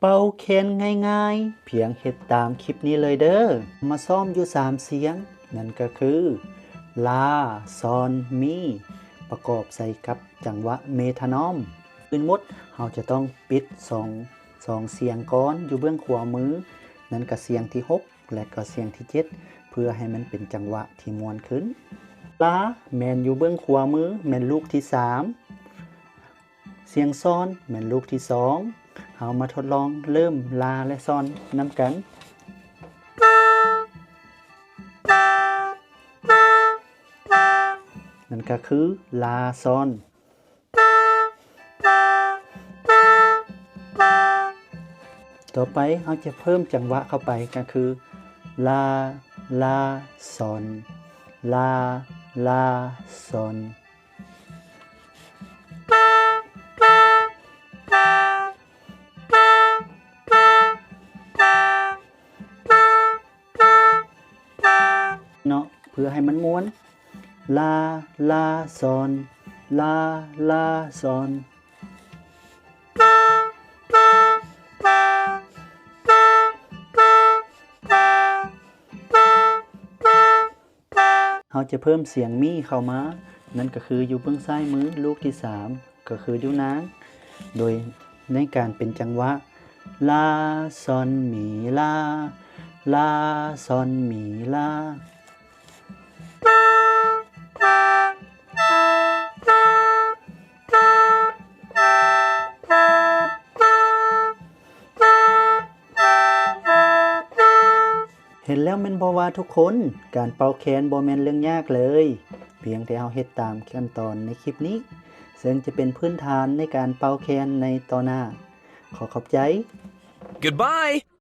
ເປົ່າແຄນງ່າຍໆ ພຽງເຮັດຕາມຄລິບນີ້ເລີຍເດີ້. ມາຊ້ອມຢູ່ສາມສຽງ ນັ້ນກໍຄື ລາ, ຊອນ, ມີ ປະກອບໃສ່ກັບຈັງຫວະເມທານອມ. ອື່ນໝົດ ເຮົາຈະຕ້ອງປິດສອງ ສອງສຽງກ່ອນ ຢູ່ເບື້ອງຂວາມື ນັ້ນກໍສຽງທີຫົກ ແລະກໍສຽງທີເຈັດ ເພື່ອໃຫ້ມັນເປັນຈັງຫວະທີ່ມ່ວນຂຶ້ນ. ລາແມ່ນຢູ່ເບື້ອງຂວາມື ແມ່ນລູກທີສາມ, ສຽງຊອນແມ່ນລູກທີສອງ. ເຮົາມາທົດລອງເລີ່ມລາ ແລະ ຊອນນຳກັນ. ນັ້ນກໍຄືລາຊອນ. ຕໍ່ໄປເຮົາຈະເພີ່ມຈັງຫວະເຂົ້າໄປ ກໍຄື ລາ ລາ ຊອນ ລາ ລາ ຊອນ. ເນາະ ເພື່ອໃຫ້ມັນມ່ວນ. ລາ ລາ ຊອນ ລາ ລາ ຊອນ. ເຮົາຈະເພີ່ມສຽງມີເຂົ້າມາ ນັ້ນກໍຄືຢູ່ເບື້ອງຊ້າຍມື ລູກທີສາມ ກໍຄືຢູ່ນາງ ໂດຍໃນການເປັນຈັງຫວະ ລາ ຊອນ ມີ ລາ ລາ ຊອນ ມີ ລາ. ເຫັນແລ້ວແມ່ນບໍ່ວ່າທຸກຄົນ ການເປົ່າແຄນບໍ່ແມ່ນເລື່ອງຍາກເລີຍ ພຽງແຕ່ເຮົາເຮັດຕາມຂັ້ນຕອນໃນຄລິບນີ້ ເຊິ່ງຈະເປັນພື້ນຖານໃນການເປົ່າແຄນໃນຕໍ່ໜ້າ. ຂໍຂອບໃຈ. Goodbye.